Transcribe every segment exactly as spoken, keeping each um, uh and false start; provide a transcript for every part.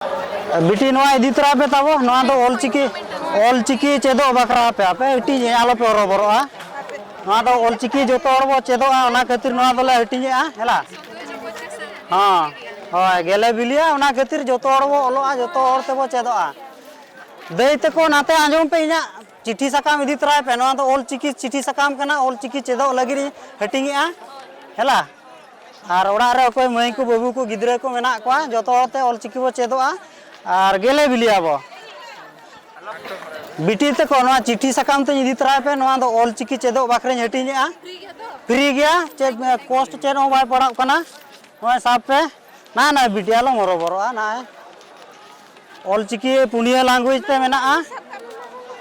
ᱵᱤᱴᱤ, ᱱᱚᱣᱟ ᱤᱫᱤ ᱛᱚᱨᱟᱭ ᱯᱮ ᱛᱟᱵᱚ᱾ ᱱᱚᱣᱟ ᱫᱚ ᱚᱞᱪᱤᱠᱤ, ᱚᱞᱪᱤᱠᱤ ᱪᱮᱫᱚᱜ ᱵᱟᱠᱷᱨᱟ ᱯᱮ, ᱟᱯᱮ ᱦᱟᱹᱴᱤᱧ ᱟᱞᱚ ᱯᱮ ᱦᱚᱨᱚᱵᱚᱨᱚᱜᱼᱟ᱾ ᱱᱚᱣᱟ ᱫᱚ ᱚᱞᱪᱤᱠᱤ ᱡᱚᱛᱚ ᱦᱚᱲ ᱵᱚ ᱪᱮᱫᱚᱜᱼᱟ, ᱚᱱᱟ ᱠᱷᱟᱹᱛᱤᱨ ᱱᱚᱣᱟ ᱫᱚᱞᱮ ᱦᱟᱹᱴᱤᱧᱮᱜᱼᱟ᱾ ᱦᱮᱞᱟ, ᱦᱚᱸ, ᱦᱳᱭ, ᱜᱮᱞᱮ ᱵᱤᱞᱤᱭᱟ, ᱚᱱᱟ ᱠᱷᱟᱹᱛᱤᱨ ᱡᱚᱛᱚ ᱦᱚᱲ ᱵᱚ ᱚᱞᱚᱜᱼᱟ, ᱡᱚᱛᱚ ᱦᱚᱲ ᱛᱮᱵᱚ ᱪᱮᱫᱚᱜᱼᱟ᱾ ᱫᱟᱹᱭ ᱛᱟᱠᱚ, ᱱᱟᱛᱮ ᱟᱸᱡᱚᱢ ᱯᱮ, ᱤᱧᱟᱹᱜ ᱪᱤᱴᱷᱤ ᱥᱟᱠᱟᱢ ᱤᱫᱤ ᱛᱚᱨᱟᱭ ᱯᱮ᱾ ᱱᱚᱣᱟ ᱫᱚ ᱚᱞᱪᱤᱠᱤ ᱪᱤᱴᱷᱤ ᱥᱟᱠᱟᱢ ᱠᱟᱱᱟ, ᱚᱞᱪᱤᱠᱤ ᱪᱮᱫᱚᱜ ᱞᱟᱹᱜᱤᱫ ᱤᱧ ᱦᱟᱹᱴᱤᱧᱮᱜᱼᱟ᱾ ᱦᱮᱞᱟ, ᱟᱨ ᱚᱲᱟᱜ ᱨᱮ ᱚᱠᱚᱭ ᱢᱟᱹᱭ ᱠᱚ, ᱵᱟᱹᱵᱩ ᱠᱚ, ᱜᱤᱫᱽᱨᱟᱹ ᱠᱚ ᱢᱮᱱᱟᱜ ᱠᱚᱣᱟ, ᱡᱚᱛᱚ ᱦᱚᱲ ᱛᱮ ᱚᱞᱪᱤᱠᱤ ᱵᱚ ᱪᱮᱫᱚᱜᱼᱟ ᱟᱨ ᱜᱮᱞᱮ ᱵᱤᱞᱤᱭᱟᱵᱚ᱾ ᱵᱤᱴᱤ ᱛᱟᱠᱚ, ᱱᱚᱣᱟ ᱪᱤᱴᱷᱤ ᱥᱟᱠᱟᱢ ᱛᱤᱧ ᱤᱫᱤ ᱛᱚᱨᱟᱭ ᱯᱮ, ᱱᱚᱣᱟ ᱫᱚ ᱚᱞᱪᱤᱠᱤ ᱪᱮᱫᱚᱜ ᱵᱟᱠᱷᱨᱟᱧ ᱦᱟᱹᱴᱤᱧᱮᱜᱼᱟ᱾ ᱯᱷᱨᱤ ᱜᱮᱭᱟ, ᱪᱮᱫ ᱠᱚᱥᱴ ᱪᱮᱫ ᱦᱚᱸ ᱵᱟᱭ ᱯᱟᱲᱟᱜ ᱠᱟᱱᱟ᱾ ᱱᱚᱜᱼᱚᱭ ᱥᱟᱵ ᱯᱮ᱾ ᱱᱟ, ᱱᱟ, ᱵᱤᱴᱤ, ᱟᱞᱚᱢ ᱦᱚᱨᱚᱵᱚᱨᱚᱜᱼᱟ, ᱱᱟ᱾ ᱚᱞᱪᱤᱠᱤ ᱯᱩᱱᱭᱟᱹ language ᱛᱮ ᱢᱮᱱᱟᱜᱼᱟ,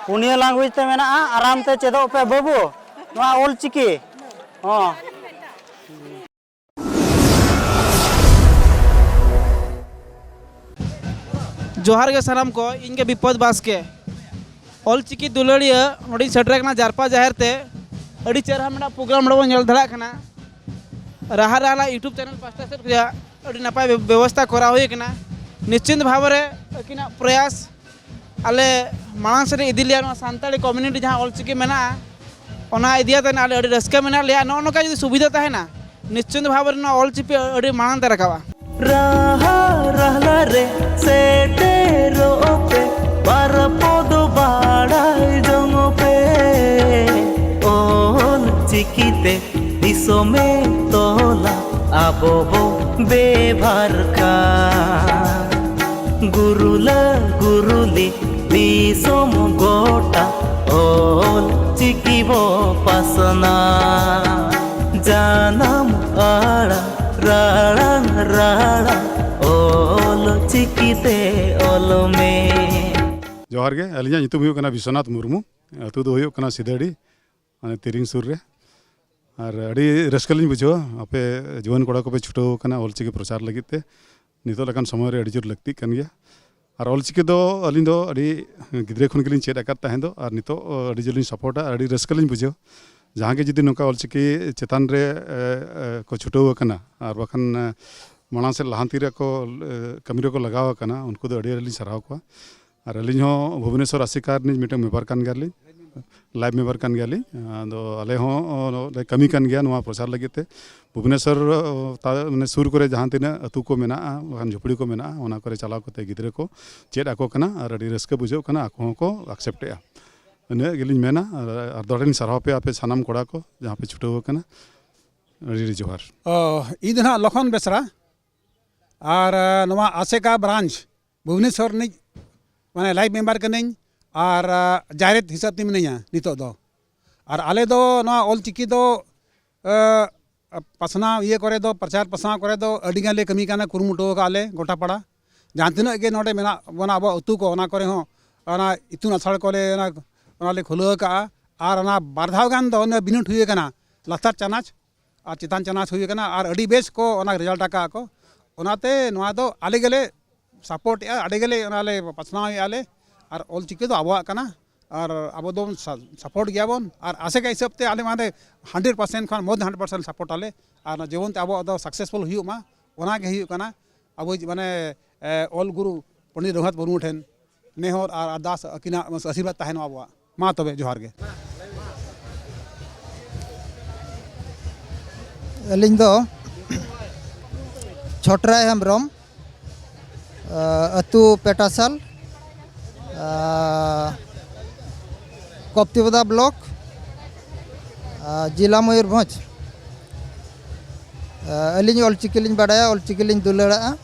ᱯᱩᱱᱭᱟᱹ language ᱛᱮ ᱢᱮᱱᱟᱜᱼᱟ, ᱟᱨᱟᱢ ᱛᱮ ᱪᱮᱫᱚᱜ ᱯᱮ ᱵᱟᱹᱵᱩ, ᱱᱚᱣᱟ ᱚᱞᱪᱤᱠᱤ᱾ ᱦᱚᱸ᱾ ᱡᱚᱦᱟᱨ ᱜᱮ ᱥᱟᱱᱟᱢ ᱠᱚ, ᱤᱧ ᱜᱮ ᱵᱤᱯᱚᱫ ᱵᱟᱥᱠᱮ᱾ ᱚᱞᱪᱤᱠᱤ ᱫᱩᱞᱟᱹᱲᱤᱭᱟᱹ ᱱᱚᱰᱮᱧ ᱥᱮᱴᱮᱨ ᱟᱠᱟᱱᱟ ᱡᱟᱨᱯᱟ ᱡᱟᱦᱮᱨ ᱛᱮ᱾ ᱟᱹᱰᱤ ᱪᱮᱦᱨᱟ ᱢᱤᱫᱴᱟᱝ program ᱱᱚᱰᱮ ᱵᱚᱱ ᱧᱮᱞ ᱫᱟᱲᱮᱭᱟᱜ ᱠᱟᱱᱟ᱾ ᱨᱟᱦᱟ ᱨᱟᱦᱞᱟ YouTube channel ᱯᱟᱥᱴᱟ ᱥᱮᱫ ᱠᱷᱚᱱᱟᱜ ᱟᱹᱰᱤ ᱱᱟᱯᱟᱭ ᱵᱮ-, ᱵᱮᱵᱚᱥᱛᱷᱟ ᱠᱚᱨᱟᱣ ᱦᱩᱭ ᱟᱠᱟᱱᱟ᱾ ᱱᱤᱥᱪᱤᱱᱛ ᱵᱷᱟᱵᱽ ᱨᱮ ᱟᱹᱠᱤᱱᱟᱜ ᱯᱨᱚᱭᱟᱥ ᱟᱞᱮ ᱢᱟᱲᱟᱝ ᱥᱮᱫ ᱤᱫᱤ ᱞᱮᱭᱟ᱾ ᱱᱚᱣᱟ ᱥᱟᱱᱛᱟᱲᱤ community ᱡᱟᱦᱟᱸ ᱚᱞᱪᱤᱠᱤ ᱢᱮᱱᱟᱜᱼᱟ, ᱚᱱᱟ ᱤᱫᱤ ᱠᱟᱛᱮ ᱟᱞᱮ ᱟᱹᱰᱤ ᱨᱟᱹᱥᱠᱟᱹ ᱢᱮᱱᱟᱜ ᱞᱮᱭᱟ᱾ ᱱᱚᱜᱼᱚ ᱱᱚᱝᱠᱟ ᱡᱩᱫᱤ ᱥᱩᱵᱤᱫᱷᱟ ᱛᱟᱦᱮᱱᱟ, ᱱᱤᱥᱪᱤᱱᱛ ᱵᱷᱟᱵᱽ ᱨᱮ ᱱᱚᱣᱟ ᱚᱞᱪᱤᱠᱤ ᱟᱹᱰᱤ ᱢᱟᱲᱟᱝ ᱛᱮ ᱨᱟᱠᱟᱵᱼᱟ᱾ ᱨᱟᱦᱟ ᱨᱟᱦᱞᱟ ᱨᱮ ᱥᱮᱴᱮᱨᱚᱜ ᱯᱮ, ᱵᱟᱨ ᱯᱚᱫ ᱵᱟᱲᱟᱭ ᱡᱚᱝ ᱯᱮ᱾ ᱚᱞ ᱪᱤᱠᱤ ᱛᱮ ᱫᱤᱥᱚᱢᱮ ᱛᱚᱞᱟ, ᱟᱵᱚ ᱵᱚ ᱵᱮᱵᱷᱟᱨ ᱠᱷᱟᱱ᱾ ᱜᱩᱨᱩᱞᱟ ᱜᱩᱨᱩᱞᱤ ᱫᱤᱥᱚᱢ ᱜᱚᱴᱟ, ᱚᱞ ᱪᱤᱠᱤ ᱵᱚ ᱯᱟᱥᱱᱟ᱾ ᱡᱟᱱᱟᱢ ᱟᱲᱟᱝ ᱨᱟᱲᱟᱝ ᱨᱟᱲᱟᱝ, ᱚᱞ ᱪᱤᱠᱤ ᱛᱮ ᱚᱞ ᱢᱮ᱾ ᱡᱚᱦᱟᱨ ᱜᱮ, ᱟᱹᱞᱤᱧᱟᱜ ᱧᱩᱛᱩᱢ ᱦᱩᱭᱩᱜ ᱠᱟᱱᱟ ᱵᱤᱥᱣᱚᱱᱟᱛᱷ ᱢᱩᱨᱢᱩ᱾ ᱟᱹᱛᱩ ᱫᱚ ᱦᱩᱭᱩᱜ ᱠᱟᱱᱟ ᱥᱤᱫᱟᱹᱲᱤ, ᱢᱟᱱᱮ ᱛᱤᱨᱤᱝ ᱥᱩᱨ ᱨᱮ᱾ ᱟᱨ ᱟᱹᱰᱤ ᱨᱟᱹᱥᱠᱟᱹ ᱞᱤᱧ ᱵᱩᱡᱷᱟᱹᱣᱟ, ᱟᱯᱮ ᱡᱩᱣᱟᱹᱱ ᱠᱚᱲᱟ ᱠᱚᱯᱮ ᱪᱷᱩᱴᱟᱹᱣ ᱟᱠᱟᱱᱟ ᱚᱞᱪᱤᱠᱤ ᱯᱨᱚᱪᱟᱨ ᱞᱟᱹᱜᱤᱫ ᱛᱮ᱾ ᱱᱤᱛᱚᱜ ᱞᱮᱠᱟᱱ ᱥᱚᱢᱚᱭ ᱨᱮ ᱟᱹᱰᱤ ᱡᱳᱨ ᱞᱟᱹᱠᱛᱤᱜ ᱠᱟᱱ ᱜᱮᱭᱟ᱾ ᱟᱨ ᱚᱞᱪᱤᱠᱤ ᱫᱚ ᱟᱹᱞᱤᱧ ᱫᱚ ᱟᱹᱰᱤ ᱜᱤᱫᱽᱨᱟᱹ ᱠᱷᱚᱱ ᱜᱮᱞᱤᱧ ᱪᱮᱫ ᱟᱠᱟᱫ ᱛᱟᱦᱮᱸ ᱫᱚ, ᱟᱨ ᱱᱤᱛᱚᱜ ᱟᱹᱰᱤ ᱡᱳᱨ ᱞᱤᱧ ᱥᱟᱯᱳᱨᱴᱟ, ᱟᱹᱰᱤ ᱨᱟᱹᱥᱠᱟᱹ ᱞᱤᱧ ᱵᱩᱡᱷᱟᱹᱣᱟ᱾ ᱡᱟᱦᱟᱸ ᱜᱮ ᱡᱩᱫᱤ ᱱᱚᱝᱠᱟ ᱚᱞᱪᱤᱠᱤ ᱪᱮᱛᱟᱱ ᱨᱮ, ᱮ, ᱮ, ᱠᱚ ᱪᱷᱩᱴᱟᱹᱣ ᱟᱠᱟᱱᱟ, ᱟᱨ ᱵᱟᱠᱷᱟᱱ, ᱮ, ᱢᱟᱲᱟᱝ ᱥᱮᱫ ᱞᱟᱦᱟᱱᱛᱤ ᱨᱮᱠᱚ, ᱮ, ᱠᱟᱹᱢᱤ ᱨᱮᱠᱚ ᱞᱟᱜᱟᱣ ᱟᱠᱟᱱᱟ, ᱩᱱᱠᱩ ᱫᱚ ᱟᱹᱰᱤ ᱟᱹᱰᱤ ᱞᱤᱧ ᱥᱟᱨᱦᱟᱣ ᱠᱚᱣᱟ᱾ ᱟᱨ ᱟᱹᱞᱤᱧ ᱦᱚᱸ ᱵᱷᱩᱵᱽᱱᱮᱥᱚᱨ ᱟᱥᱮᱠᱟ ᱨᱤᱱᱤᱡ ᱢᱤᱫᱴᱟᱝ ᱢᱮᱢᱵᱟᱨ ᱠᱟᱱ ᱜᱮᱭᱟᱞᱤᱧ, ᱞᱟᱭᱤᱵᱷ ᱢᱮᱢᱵᱟᱨ ᱠᱟᱱ ᱜᱮᱭᱟᱞᱤᱧ᱾ ᱟᱫᱚ ᱟᱞᱮ ᱦᱚᱸ, ᱚ, ᱞᱮ ᱠᱟᱹᱢᱤ ᱠᱟᱱ ᱜᱮᱭᱟ ᱱᱚᱣᱟ ᱯᱨᱚᱪᱟᱨ ᱞᱟᱹᱜᱤᱫ ᱛᱮ᱾ ᱵᱷᱩᱵᱽᱱᱮᱥᱚᱨ, ᱚ, ᱛᱟ-, ᱢᱟᱱᱮ ᱥᱩᱨ ᱠᱚᱨᱮ ᱡᱟᱦᱟᱸ ᱛᱤᱱᱟᱹᱜ ᱟᱹᱛᱩ ᱠᱚ ᱢᱮᱱᱟᱜᱼᱟ, ᱵᱟᱠᱷᱟᱱ ᱡᱷᱩᱯᱲᱤ ᱠᱚ ᱢᱮᱱᱟᱜᱼᱟ, ᱚᱱᱟ ᱠᱚᱨᱮ ᱪᱟᱞᱟᱣ ᱠᱟᱛᱮ ᱜᱤᱫᱽᱨᱟᱹ ᱠᱚ ᱪᱮᱫ ᱟᱠᱚ ᱠᱟᱱᱟ ᱟᱨ ᱟᱹᱰᱤ ᱨᱟᱹᱥᱠᱟᱹ ᱵᱩᱡᱷᱟᱹᱜ ᱠᱟᱱᱟ, ᱟᱠᱚ ᱦᱚᱸᱠᱚ ᱟᱠᱥᱮᱯᱴᱮᱜᱼᱟ᱾ ᱤᱱᱟᱹᱜ ᱜᱮᱞᱤᱧ ᱢᱮᱱᱟ, ᱟᱨ, ᱟᱨ ᱫᱚᱲᱦᱟ ᱞᱤᱧ ᱥᱟᱨᱦᱟᱣ ᱯᱮᱭᱟ ᱟᱯᱮ ᱥᱟᱱᱟᱢ ᱠᱚᱲᱟ ᱠᱚ ᱡᱟᱦᱟᱸ ᱯᱮ ᱪᱷᱩᱴᱟᱹᱣ ᱟᱠᱟᱱᱟ᱾ ᱟᱹᱰᱤ ᱟᱹᱰᱤ ᱡᱚᱦᱟᱨ᱾ ᱚ, ᱤᱧ ᱫᱚ ᱱᱟᱦᱟᱜ ᱞᱚᱠᱷᱚᱱ ᱵᱮᱥᱨᱟ, ᱟᱨ, ᱟ, ᱱᱚᱣᱟ ᱟᱥᱮᱠᱟ ᱵᱨᱟᱧᱪ ᱵᱷᱩᱵᱽᱱᱮᱥᱚᱨ ᱨᱤᱱᱤᱡ, ᱢᱟᱱᱮ, ᱞᱟᱭᱤᱵᱷ ᱢᱮᱢᱵᱟᱨ ᱠᱟᱹᱱᱟᱹᱧ, ᱟᱨ, ᱟ, ᱡᱟᱭᱨᱮᱫ ᱦᱤᱥᱟᱹᱵ ᱛᱮ ᱢᱤᱱᱟᱹᱧᱟ ᱱᱤᱛᱚᱜ ᱫᱚ᱾ ᱟᱨ ᱟᱞᱮ ᱫᱚ ᱱᱚᱣᱟ ᱚᱞ ᱪᱤᱠᱤ ᱫᱚ, ᱟ, ᱯᱟᱥᱱᱟᱣ ᱤᱭᱟᱹ ᱠᱚᱨᱮ ᱫᱚ, ᱯᱨᱚᱪᱟᱨ ᱯᱟᱥᱱᱟᱣ ᱠᱚᱨᱮ ᱫᱚ ᱟᱹᱰᱤ ᱜᱟᱱ ᱞᱮ ᱠᱟᱹᱢᱤ ᱠᱟᱱᱟ, ᱠᱩᱨᱩᱢᱩᱴᱩ ᱟᱠᱟᱫ ᱞᱮ ᱜᱚᱴᱟ ᱯᱟᱲᱟ᱾ ᱡᱟᱦᱟᱸ ᱛᱤᱱᱟᱹᱜ ᱜᱮ ᱱᱚᱰᱮ ᱢᱮᱱᱟᱜ ᱵᱚᱱᱟ, ᱟᱵᱚ ᱟᱹᱛᱩ ᱠᱚ, ᱚᱱᱟ ᱠᱚᱨᱮ ᱦᱚᱸ ᱚᱱᱟ ᱤᱛᱩᱱ ᱟᱥᱲᱟ ᱠᱚᱞᱮ, ᱚᱱᱟ, ᱚᱱᱟ ᱞᱮ ᱠᱷᱩᱞᱟᱹᱣ ᱟᱠᱟᱫᱼᱟ᱾ ᱟᱨ ᱚᱱᱟ ᱵᱟᱨ ᱫᱷᱟᱣ ᱜᱟᱱ ᱫᱚ ᱚᱱᱟ ᱵᱤᱱᱤᱰ ᱦᱩᱭ ᱟᱠᱟᱱᱟ, ᱞᱟᱛᱟᱨ ᱪᱟᱱᱟᱪ ᱟᱨ ᱪᱮᱛᱟᱱ ᱪᱟᱱᱟᱪ ᱦᱩᱭ ᱟᱠᱟᱱᱟ, ᱟᱨ ᱟᱹᱰᱤ ᱵᱮᱥ ᱠᱚ ᱚᱱᱟ ᱨᱮᱡᱟᱞᱴ ᱟᱠᱟᱫᱼᱟ ᱠᱚ᱾ ᱚᱱᱟᱛᱮ ᱱᱚᱣᱟ ᱫᱚ ᱟᱞᱮ ᱜᱮᱞᱮ ᱥᱟᱯᱳᱨᱴ ᱮᱜᱼᱟ, ᱟᱹᱰᱤ ᱜᱮᱞᱮ ᱚᱱᱟ ᱞᱮ ᱯᱟᱥᱱᱟᱣ ᱮᱜᱼᱟ ᱞᱮ᱾ ᱟᱨ ᱚᱞ ᱪᱤᱠᱤ ᱫᱚ ᱟᱵᱚᱣᱟᱜ ᱠᱟᱱᱟ, ᱟᱨ ᱟᱵᱚ ᱫᱚ ᱥᱟ-, ᱥᱟᱯᱳᱨᱴ ᱜᱮᱭᱟᱵᱚᱱ᱾ ᱟᱨ ᱟᱥᱮᱠᱟ ᱦᱤᱥᱟᱹᱵ ᱛᱮ ᱟᱞᱮ ᱢᱟᱱᱮ ᱦᱟᱱᱰᱨᱮᱰ ᱯᱟᱨᱥᱮᱱᱴ ᱠᱷᱚᱱ ᱢᱳᱨ ᱫᱮᱱ ᱦᱟᱱᱰᱨᱮᱰ ᱯᱟᱨᱥᱮᱱᱴ ᱥᱟᱯᱳᱨᱴ ᱟᱞᱮ᱾ ᱟᱨ ᱡᱮᱢᱚᱱ ᱛᱮ ᱟᱵᱚᱣᱟᱜ ᱫᱚ ᱥᱟᱠᱥᱮᱥᱯᱷᱩᱞ ᱦᱩᱭᱩᱜ ᱢᱟ, ᱚᱱᱟ ᱜᱮ ᱦᱩᱭᱩᱜ ᱠᱟᱱᱟ ᱟᱵᱚᱭᱤᱡ, ᱢᱟᱱᱮ, ᱮ, ᱚᱞ ᱜᱩᱨᱩ ᱯᱚᱱᱰᱤᱛ ᱨᱚᱜᱷᱩᱱᱟᱛᱷ ᱢᱩᱨᱢᱩ ᱴᱷᱮᱱ ᱱᱮᱦᱚᱨ ᱟᱨ ᱟᱨᱫᱟᱥ, ᱟᱹᱠᱤᱱᱟᱜ ᱟᱥᱤᱨᱵᱟᱫᱽ ᱛᱟᱦᱮᱱ ᱢᱟ ᱟᱵᱚᱣᱟᱜ᱾ ᱢᱟ ᱛᱚᱵᱮ, ᱡᱚᱦᱟᱨ ᱜᱮ᱾ ᱟᱹᱞᱤᱧ ᱫᱚ ᱪᱷᱚᱴᱨᱟᱭ ᱦᱮᱢᱵᱨᱚᱢ, ᱟᱹᱛᱩ ᱯᱮᱴᱟᱥᱟᱞ, ᱠᱚᱯᱛᱤᱯᱚᱫᱟ ᱵᱞᱚᱠ, ᱡᱮᱞᱟ ᱢᱚᱭᱩᱨᱵᱷᱚᱸᱡᱽ᱾ ᱟᱹᱞᱤᱧ ᱚᱞᱪᱤᱠᱤ ᱞᱤᱧ ᱵᱟᱰᱟᱭᱟ, ᱚᱞᱪᱤᱠᱤ ᱞᱤᱧ ᱫᱩᱞᱟᱹᱲᱟᱜᱼᱟ᱾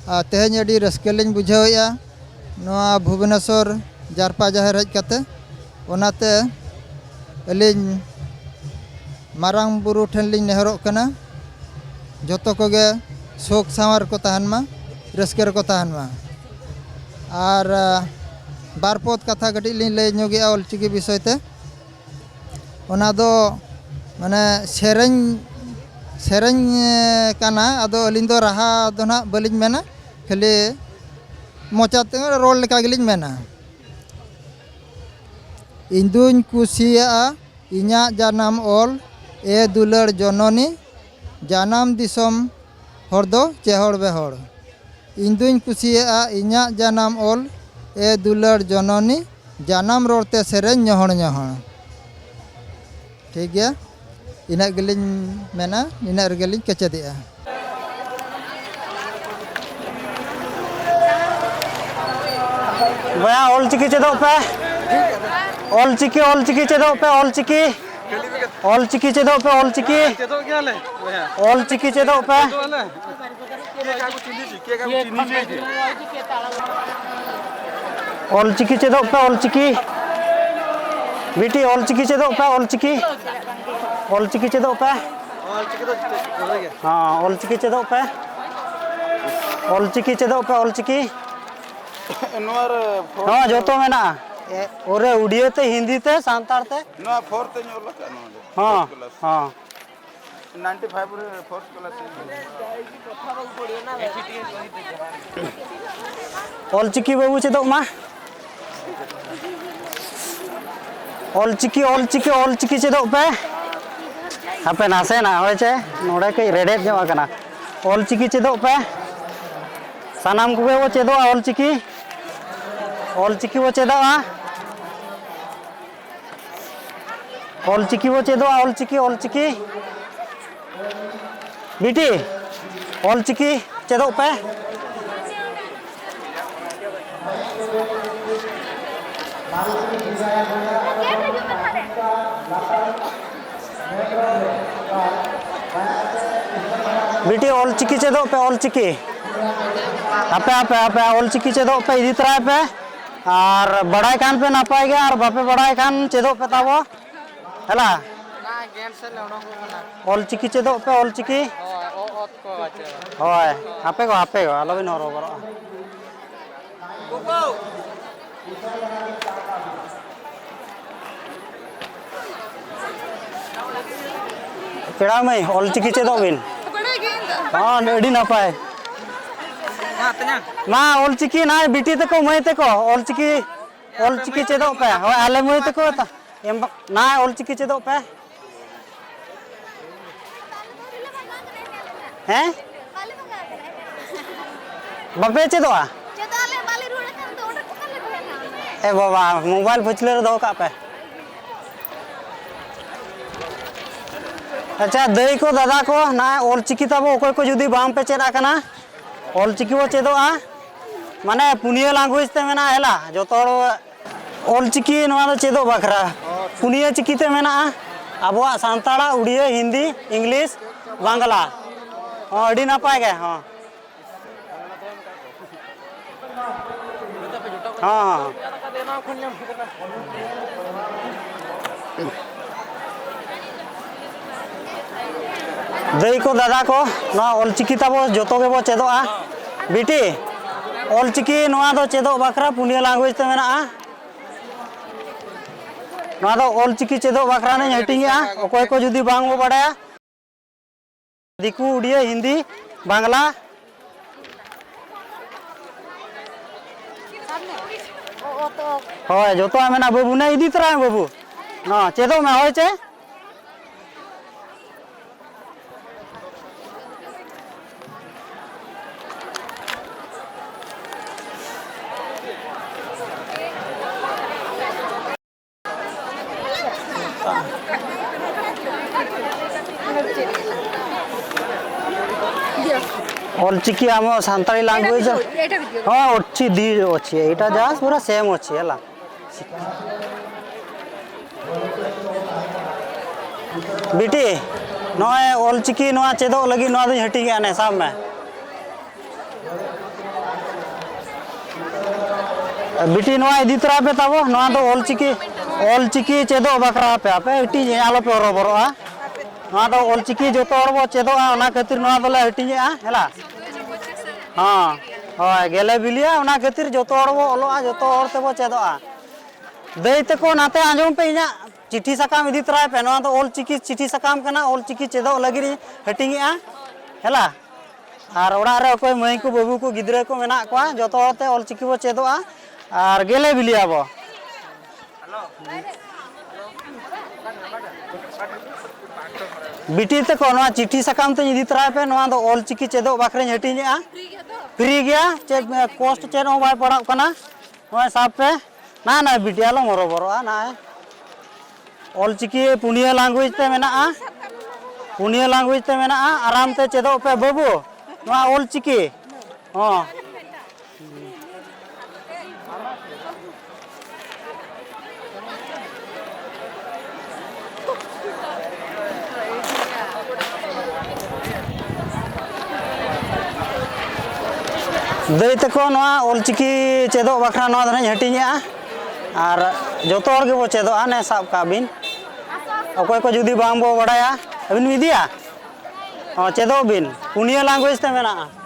ᱟᱨ ᱛᱮᱦᱮᱧ ᱟᱹᱰᱤ ᱨᱟᱹᱥᱠᱟᱹ ᱞᱤᱧ ᱵᱩᱡᱷᱟᱹᱣᱮᱫᱼᱟ ᱱᱚᱣᱟ ᱵᱷᱩᱵᱽᱱᱮᱥᱚᱨ ᱡᱟᱨᱯᱟ ᱡᱟᱦᱮᱨ ᱦᱮᱡ ᱠᱟᱛᱮ᱾ ᱚᱱᱟᱛᱮ ᱟᱹᱞᱤᱧ ᱢᱟᱨᱟᱝ ᱵᱩᱨᱩ ᱴᱷᱮᱱ ᱞᱤᱧ ᱱᱮᱦᱚᱨᱚᱜ ᱠᱟᱱᱟ, ᱡᱚᱛᱚ ᱠᱚᱜᱮ ᱥᱩᱠ ᱥᱟᱶᱟᱨ ᱨᱮᱠᱚ ᱛᱟᱦᱮᱱ ᱢᱟ, ᱨᱟᱹᱥᱠᱟᱹ ᱨᱮᱠᱚ ᱛᱟᱦᱮᱱ ᱢᱟ᱾ ᱟᱨ, ᱟ, ᱵᱟᱨ ᱯᱚᱫ ᱠᱟᱛᱷᱟ ᱠᱟᱹᱴᱤᱡ ᱞᱤᱧ ᱞᱟᱹᱭ ᱧᱚᱜᱮᱜᱼᱟ ᱚᱞᱪᱤᱠᱤ ᱵᱤᱥᱚᱭ ᱛᱮ᱾ ᱚᱱᱟ ᱫᱚ, ᱢᱟᱱᱮ, ᱥᱮᱨᱮᱧ, ᱥᱮᱨᱮᱧ, ᱮ, ᱠᱟᱱᱟ᱾ ᱟᱫᱚ ᱟᱹᱞᱤᱧ ᱫᱚ ᱨᱟᱦᱟ ᱫᱚ ᱱᱟᱦᱟᱜ ᱵᱟᱹᱞᱤᱧ ᱢᱮᱱᱟ, ᱠᱷᱟᱹᱞᱤ ᱢᱚᱪᱟ ᱛᱮ ᱨᱚᱲ ᱞᱮᱠᱟ ᱜᱮᱞᱤᱧ ᱢᱮᱱᱟ᱾ ᱤᱧ ᱫᱩᱧ ᱠᱩᱥᱤᱭᱟᱜᱼᱟ ᱤᱧᱟᱹᱜ ᱡᱟᱱᱟᱢ ᱚᱞ, ᱮ ᱫᱩᱞᱟᱹᱲ ᱡᱚᱱᱚᱱᱤ, ᱡᱟᱱᱟᱢ ᱫᱤᱥᱚᱢ ᱦᱚᱲ ᱫᱚ ᱪᱮᱦᱚᱲ ᱵᱮᱦᱚᱲ᱾ ᱤᱧ ᱫᱩᱧ ᱠᱩᱥᱤᱭᱟᱜᱼᱟ ᱤᱧᱟᱹᱜ ᱡᱟᱱᱟᱢ ᱚᱞ, ᱮ ᱫᱩᱞᱟᱹᱲ ᱡᱚᱱᱚᱱᱤ, ᱡᱟᱱᱟᱢ ᱨᱚᱲ ᱛᱮ ᱥᱮᱨᱮᱧ ᱧᱚᱦᱚᱲ ᱧᱚᱦᱚᱲ᱾ ᱴᱷᱤᱠ ᱜᱮᱭᱟ, ᱤᱱᱟᱹᱜ ᱜᱮᱞᱤᱧ ᱢᱮᱱᱟ, ᱤᱱᱟᱹᱜ ᱨᱮᱜᱮᱞᱤᱧ ᱠᱮᱪᱮᱫᱮᱜᱼᱟ᱾ ᱵᱚᱭᱦᱟ, ᱚᱞ ᱪᱤᱠᱤ ᱪᱮᱫᱚᱜ ᱯᱮ᱾ ᱚᱞ ᱪᱤᱠᱤ, ᱚᱞ ᱪᱤᱠᱤ ᱪᱮᱫᱚᱜ ᱯᱮ, ᱚᱞ ᱪᱤᱠᱤ᱾ ᱚᱞ ᱪᱤᱠᱤ ᱪᱮᱫᱚᱜ ᱯᱮ, ᱚᱞ ᱪᱤᱠᱤ᱾ ᱪᱮᱫᱚᱜ ᱜᱮᱭᱟᱞᱮ ᱵᱚᱭᱦᱟ᱾ ᱚᱞ ᱪᱤᱠᱤ ᱪᱮᱫᱚᱜ ᱯᱮ᱾ ᱪᱮᱫᱚᱜ ᱟᱞᱮ᱾ ᱚᱞ ᱪᱤᱠᱤ ᱪᱮᱫᱚᱜ ᱯᱮ, ᱚᱞ ᱪᱤᱠᱤ᱾ ᱵᱤᱴᱤ, ᱚᱞ ᱪᱤᱠᱤ ᱪᱮᱫᱚᱜ ᱯᱮ, ᱚᱞ ᱪᱤᱠᱤ᱾ ᱚᱞ ᱪᱤᱠᱤ ᱪᱮᱫᱚᱜ ᱯᱮ᱾ ᱚᱞ ᱪᱤᱠᱤ ᱫᱚ ᱪᱮᱫ ᱠᱟᱱᱟ? ᱦᱮᱸ, ᱚᱞ ᱪᱤᱠᱤ ᱪᱮᱫᱚᱜ ᱯᱮ᱾ ᱚᱞ ᱪᱤᱠᱤ ᱪᱮᱫᱚᱜ ᱯᱮ, ᱚᱞ ᱪᱤᱠᱤ᱾ ᱱᱚᱣᱟ ᱨᱮ ᱯᱷᱳᱨ ᱦᱚᱸ, ᱡᱚᱛᱚ ᱢᱮᱱᱟᱜᱼᱟ᱾ ᱮ, ᱚᱨᱮ, ᱩᱰᱤᱭᱟᱹ ᱛᱮ, ᱦᱤᱱᱫᱤ ᱛᱮ, ᱥᱟᱱᱛᱟᱲ ᱛᱮ᱾ ᱱᱚᱣᱟ ᱯᱷᱳᱨ ᱛᱮᱧ ᱚᱞ ᱟᱠᱟᱫ ᱱᱚᱣᱟ ᱫᱚ᱾ ᱦᱚᱸ, ᱯᱷᱳᱨᱛᱷ ᱠᱞᱟᱥ᱾ ᱦᱚᱸ᱾ ᱱᱟᱭᱤᱱᱴᱤ ᱯᱷᱟᱭᱤᱵᱷ ᱨᱮ ᱯᱷᱳᱨᱛᱷ ᱠᱞᱟᱥ᱾ ᱚᱞ ᱪᱤᱠᱤ ᱵᱟᱹᱵᱩ ᱪᱮᱫᱚᱜ ᱢᱟ᱾ ᱚᱞ ᱪᱤᱠᱤ, ᱚᱞ ᱪᱤᱠᱤ, ᱚᱞ ᱪᱤᱠᱤ ᱪᱮᱫᱚᱜ ᱯᱮ᱾ ᱦᱟᱯᱮ ᱱᱟᱥᱮᱱᱟᱜ, ᱦᱳᱭ ᱪᱮ, ᱱᱚᱰᱮ ᱠᱟᱹᱡ ᱨᱮᱰᱮᱫ ᱧᱚᱜ ᱟᱠᱟᱱᱟ᱾ ᱚᱞ ᱪᱤᱠᱤ ᱪᱮᱫᱚᱜ ᱯᱮ᱾ ᱥᱟᱱᱟᱢ ᱠᱚᱜᱮ ᱵᱚ ᱪᱮᱫᱚᱜᱼᱟ ᱚᱞ ᱪᱤᱠᱤ᱾ ᱚᱞ ᱪᱤᱠᱤ ᱵᱚ ᱪᱮᱫᱚᱜᱼᱟ᱾ ᱚᱞ ᱪᱤᱠᱤ ᱵᱚ ᱪᱮᱫᱚᱜᱼᱟ, ᱚᱞ ᱪᱤᱠᱤ, ᱚᱞ ᱪᱤᱠᱤ᱾ ᱵᱤᱴᱤ, ᱚᱞ ᱪᱤᱠᱤ ᱪᱮᱫᱚᱜ ᱯᱮ᱾ ᱵᱤᱴᱤ, ᱚᱞ ᱪᱤᱠᱤ ᱪᱮᱫᱚᱜ ᱯᱮ, ᱚᱞ ᱪᱤᱠᱤ᱾ ᱟᱯᱮ, ᱟᱯᱮ, ᱟᱯᱮ, ᱚᱞ ᱪᱤᱠᱤ ᱪᱮᱫᱚᱜ ᱯᱮ, ᱤᱫᱤ ᱛᱚᱨᱟᱭ ᱯᱮ᱾ ᱟᱨ ᱵᱟᱲᱟᱭ ᱠᱷᱟᱱ ᱯᱮ ᱱᱟᱯᱟᱭ ᱜᱮ, ᱟᱨ ᱵᱟᱯᱮ ᱵᱟᱲᱟᱭ ᱠᱷᱟᱱ ᱪᱮᱫᱚᱜ ᱯᱮ ᱛᱟᱵᱚ᱾ ᱦᱮᱞᱟ᱾ ᱚᱱᱟ ᱜᱮᱢ ᱥᱮᱫ ᱞᱮ ᱚᱰᱚᱠᱚᱜ ᱠᱟᱱᱟ᱾ ᱚᱞ ᱪᱤᱠᱤ ᱪᱮᱫᱚᱜ ᱯᱮ, ᱚᱞ ᱪᱤᱠᱤ᱾ ᱦᱳᱭ, ᱚ, ᱚᱛ ᱠᱚ ᱪᱮᱫᱚᱜ᱾ ᱦᱳᱭ, ᱟᱯᱮ ᱠᱚ, ᱟᱯᱮ ᱠᱚ, ᱟᱞᱚᱵᱤᱱ ᱦᱚᱨᱚᱵᱚᱨᱚᱜᱼᱟ᱾ ᱯᱮᱲᱟ ᱢᱟᱹᱭ, ᱚᱞ ᱪᱤᱠᱤ ᱪᱮᱫᱚᱜ ᱵᱤᱱ᱾ ᱵᱟᱲᱟᱭ ᱜᱤᱭᱟᱹᱧ ᱫᱚ᱾ ᱦᱚᱸ, ᱟᱹᱰᱤ ᱱᱟᱯᱟᱭ᱾ ᱢᱟ, ᱛᱮᱧᱟᱝ᱾ ᱢᱟ, ᱚᱞ ᱪᱤᱠᱤ ᱱᱟᱭ ᱵᱤᱴᱤ ᱛᱟᱠᱚ, ᱢᱟᱹᱭ ᱛᱟᱠᱚ, ᱚᱞ ᱪᱤᱠᱤ, ᱚᱞ ᱪᱤᱠᱤ ᱪᱮᱫᱚᱜ ᱯᱮ᱾ ᱦᱳᱭ, ᱟᱞᱮ ᱢᱟᱹᱭ ᱛᱟᱠᱚ ᱛᱟ-, ᱮᱢ ᱵᱟ-, ᱱᱟᱭ ᱚᱞ ᱪᱤᱠᱤ ᱪᱮᱫᱚᱜ ᱯᱮ᱾ ᱦᱮᱸ? ᱵᱟᱯᱮ ᱪᱮᱫᱚᱜᱼᱟ? ᱪᱮᱫᱚᱜ ᱟᱞᱮ, ᱵᱟᱞᱮ ᱨᱩᱣᱟᱹᱲ ᱠᱷᱟᱱ ᱫᱚ ᱚᱸᱰᱮ ᱪᱤᱠᱟᱹ ᱞᱮ ᱛᱟᱦᱮᱱᱟ? ᱮ ᱵᱟᱵᱟ, ᱢᱳᱵᱟᱭᱤᱞ ᱯᱟᱹᱪᱷᱞᱟᱹ ᱨᱮ ᱫᱚᱦᱚ ᱠᱟᱜ ᱯᱮ᱾ ᱟᱪᱪᱷᱟ, ᱫᱟᱹᱭ ᱠᱚ, ᱫᱟᱫᱟ ᱠᱚ, ᱱᱚᱜᱼᱚᱭ ᱚᱞ ᱪᱤᱠᱤ ᱛᱟᱵᱚ ᱚᱠᱚᱭ ᱠᱚ ᱡᱩᱫᱤ ᱵᱟᱝ ᱯᱮ ᱪᱮᱫ ᱟᱠᱟᱱᱟ, ᱚᱞ ᱪᱤᱠᱤ ᱵᱚ ᱪᱮᱫᱚᱜᱼᱟ᱾ ᱢᱟᱱᱮ ᱯᱩᱱᱭᱟᱹ language ᱛᱮ ᱢᱮᱱᱟᱜᱼᱟ, ᱦᱮᱞᱟ, ᱡᱚᱛᱚ ᱦᱚᱲ ᱚᱞ ᱪᱤᱠᱤ ᱱᱚᱣᱟ ᱫᱚ ᱪᱮᱫᱚᱜ ᱵᱟᱠᱷᱨᱟ ᱯᱩᱱᱭᱟᱹ ᱪᱤᱠᱤ ᱛᱮ ᱢᱮᱱᱟᱜᱼᱟ, ᱟᱵᱚᱣᱟᱜ ᱥᱟᱱᱛᱟᱲᱟᱜ, ᱩᱲᱤᱭᱟᱹ, ᱦᱤᱱᱫᱤ, ᱤᱝᱞᱤᱥ, ᱵᱟᱝᱞᱟ᱾ ᱦᱚᱸ, ᱟᱹᱰᱤ ᱱᱟᱯᱟᱭ ᱜᱮ, ᱦᱚᱸ᱾ ᱦᱚᱸ, ᱦᱚᱸ᱾ ᱫᱟᱹᱭ ᱠᱚ, ᱫᱟᱫᱟ ᱠᱚ, ᱱᱚᱣᱟ ᱚᱞ ᱪᱤᱠᱤ ᱛᱟᱵᱚ ᱡᱚᱛᱚ ᱜᱮᱵᱚ ᱪᱮᱫᱚᱜᱼᱟ᱾ ᱵᱤᱴᱤ, ᱚᱞ ᱪᱤᱠᱤ ᱱᱚᱣᱟ ᱫᱚ ᱪᱮᱫᱚᱜ ᱵᱟᱠᱷᱨᱟ ᱯᱩᱱᱭᱟᱹ language ᱛᱮ ᱢᱮᱱᱟᱜᱼᱟ᱾ ᱱᱚᱣᱟ ᱫᱚ ᱚᱞ ᱪᱤᱠᱤ ᱪᱮᱫᱚᱜ ᱵᱟᱠᱷᱨᱟ ᱞᱤᱧ ᱦᱟᱹᱴᱤᱧᱮᱜᱼᱟ᱾ ᱚᱠᱚᱭ ᱠᱚ ᱡᱩᱫᱤ ᱵᱟᱝ ᱵᱚ ᱵᱟᱲᱟᱭᱟ, ᱫᱤᱠᱩ, ᱩᱲᱤᱭᱟᱹ, ᱦᱤᱱᱫᱤ, ᱵᱟᱝᱞᱟ᱾ ᱦᱳᱭ, ᱡᱚᱛᱚᱣᱟᱜ ᱢᱮᱱᱟᱜᱼᱟ ᱵᱟᱹᱵᱩ, ᱱᱮ ᱤᱫᱤ ᱛᱚᱨᱟᱭ ᱢᱮ ᱵᱟᱹᱵᱩ᱾ ᱦᱚᱸ, ᱪᱮᱫᱚᱜ ᱢᱮ, ᱦᱳᱭ ᱪᱮ? ᱚᱞ ᱪᱤᱠᱤ ᱟᱢᱟᱜ ᱥᱟᱱᱛᱟᱲᱤ language ᱫᱚ, ᱦᱚᱸ, ᱚᱪᱪᱷᱤ ᱫᱤ ᱚᱪᱪᱷᱤ, ᱮᱴᱟ just ᱯᱩᱨᱟ same ᱚᱪᱪᱷᱤ, ᱦᱮᱞᱟ᱾ ᱵᱤᱴᱤ, ᱱᱚᱜᱼᱚᱭ ᱚᱞ ᱪᱤᱠᱤ ᱱᱚᱣᱟ ᱪᱮᱫᱚᱜ ᱞᱟᱹᱜᱤᱫ ᱱᱚᱣᱟ ᱫᱚᱧ ᱦᱟᱹᱴᱤᱧᱮᱜᱼᱟ ᱱᱮ, ᱥᱟᱵ ᱢᱮ᱾ ᱵᱤᱴᱤ, ᱱᱚᱣᱟ ᱤᱫᱤ ᱛᱚᱨᱟᱭ ᱯᱮ ᱛᱟᱵᱚ, ᱱᱚᱣᱟ ᱫᱚ ᱚᱞ ᱪᱤᱠᱤ, ᱚᱞ ᱪᱤᱠᱤ ᱪᱮᱫᱚᱜ ᱵᱟᱠᱷᱨᱟ ᱯᱮ, ᱟᱯᱮ ᱦᱟᱹᱴᱤᱧ ᱟᱞᱚ ᱯᱮ ᱦᱚᱨᱚᱵᱚᱨᱚᱜᱼᱟ᱾ ᱱᱚᱣᱟ ᱫᱚ ᱚᱞ ᱪᱤᱠᱤ ᱡᱚᱛᱚ ᱦᱚᱲ ᱵᱚ ᱪᱮᱫᱚᱜᱼᱟ, ᱚᱱᱟ ᱠᱷᱟᱹᱛᱤᱨ ᱱᱚᱣᱟ ᱫᱚᱞᱮ ᱦᱟᱹᱴᱤᱧᱮᱜᱼᱟ, ᱦᱮᱞᱟ᱾ ᱦᱚᱸ, ᱦᱳᱭ, ᱜᱮᱞᱮ ᱵᱤᱞᱤᱭᱟ, ᱚᱱᱟ ᱠᱷᱟᱹᱛᱤᱨ ᱡᱚᱛᱚ ᱦᱚᱲ ᱵᱚ ᱚᱞᱚᱜᱼᱟ, ᱡᱚᱛᱚ ᱦᱚᱲ ᱛᱮᱵᱚ ᱪᱮᱫᱚᱜᱼᱟ᱾ ᱫᱟᱹᱭ ᱛᱟᱠᱚ, ᱱᱟᱛᱮ ᱟᱸᱡᱚᱢ ᱯᱮ, ᱤᱧᱟᱹᱜ ᱪᱤᱴᱷᱤ ᱥᱟᱠᱟᱢ ᱤᱫᱤ ᱛᱚᱨᱟᱭ ᱯᱮ᱾ ᱱᱚᱣᱟ ᱫᱚ ᱚᱞ ᱪᱤᱠᱤ ᱪᱤᱴᱷᱤ ᱥᱟᱠᱟᱢ ᱠᱟᱱᱟ, ᱚᱞ ᱪᱤᱠᱤ ᱪᱮᱫᱚᱜ ᱞᱟᱹᱜᱤᱫ ᱤᱧ ᱦᱟᱹᱴᱤᱧᱮᱜᱼᱟ, ᱦᱮᱞᱟ᱾ ᱟᱨ ᱚᱲᱟᱜ ᱨᱮ ᱚᱠᱚᱭ ᱢᱟᱹᱭ ᱠᱚ, ᱵᱟᱹᱵᱩ ᱠᱚ, ᱜᱤᱫᱽᱨᱟᱹ ᱠᱚ ᱢᱮᱱᱟᱜ ᱠᱚᱣᱟ, ᱡᱚᱛᱚ ᱦᱚᱲ ᱛᱮ ᱚᱞ ᱪᱤᱠᱤ ᱵᱚ ᱪᱮᱫᱚᱜᱼᱟ ᱟᱨ ᱜᱮᱞᱮ ᱵᱤᱞᱤᱭᱟᱵᱚ᱾ ᱵᱤᱴᱤ ᱛᱟᱠᱚ, ᱱᱚᱣᱟ ᱪᱤᱴᱷᱤ ᱥᱟᱠᱟᱢ ᱛᱤᱧ ᱤᱫᱤ ᱛᱚᱨᱟᱭ ᱯᱮ, ᱱᱚᱣᱟ ᱫᱚ ᱚᱞ ᱪᱤᱠᱤ ᱪᱮᱫᱚᱜ ᱵᱟᱠᱷᱨᱟᱧ ᱦᱟᱹᱴᱤᱧᱮᱜᱼᱟ᱾ ᱯᱷᱨᱤ ᱜᱮᱭᱟ, ᱪᱮᱫ ᱠᱚᱥᱴ ᱪᱮᱫ ᱦᱚᱸ ᱵᱟᱭ ᱯᱟᱲᱟᱜ ᱠᱟᱱᱟ᱾ ᱱᱚᱜᱼᱚᱭ ᱥᱟᱵ ᱯᱮ᱾ ᱱᱟ ᱱᱟ ᱵᱤᱴᱤ, ᱟᱞᱚᱢ ᱦᱚᱨᱚᱵᱚᱨᱚᱜᱼᱟ᱾ ᱱᱚᱜᱼᱚᱭ ᱚᱞᱪᱤᱠᱤ ᱯᱩᱱᱭᱟᱹ ᱞᱟᱝᱜᱩᱭᱮᱡᱽ ᱛᱮ ᱢᱮᱱᱟᱜᱼᱟ, ᱯᱩᱱᱭᱟᱹ ᱞᱟᱝᱜᱩᱭᱮᱡᱽ ᱛᱮ ᱢᱮᱱᱟᱜᱼᱟ᱾ ᱟᱨᱟᱢ ᱛᱮ ᱪᱮᱫᱚᱜ ᱯᱮ ᱵᱟᱹᱵᱩ, ᱱᱚᱣᱟ ᱚᱞᱪᱤᱠᱤ ᱦᱚᱸ᱾ ᱫᱟᱹᱭ ᱛᱟᱠᱚ, ᱱᱚᱣᱟ ᱚᱞᱪᱤᱠᱤ ᱪᱮᱫᱚᱜ ᱵᱟᱠᱷᱨᱟ ᱱᱚᱣᱟ ᱫᱚ ᱱᱟᱦᱟᱜ ᱤᱧ ᱦᱟᱹᱴᱤᱧᱮᱜᱼᱟ, ᱟᱨ ᱡᱚᱛᱚ ᱦᱚᱲ ᱜᱮᱵᱚ ᱪᱮᱫᱚᱜᱼᱟ᱾ ᱱᱮ ᱥᱟᱵ ᱠᱟᱜ ᱵᱤᱱ, ᱚᱠᱚᱭ ᱠᱚ ᱡᱩᱫᱤ ᱵᱟᱝ ᱵᱚ ᱵᱟᱲᱟᱭᱟ, ᱟᱹᱵᱤᱱ ᱵᱤᱱ ᱤᱫᱤᱭᱟ? ᱦᱚᱸ, ᱪᱮᱫᱚᱜ ᱵᱤᱱ, ᱯᱩᱱᱭᱟᱹ ᱞᱟᱝᱜᱩᱭᱮᱡᱽ ᱛᱮ ᱢᱮᱱᱟᱜᱼᱟ᱾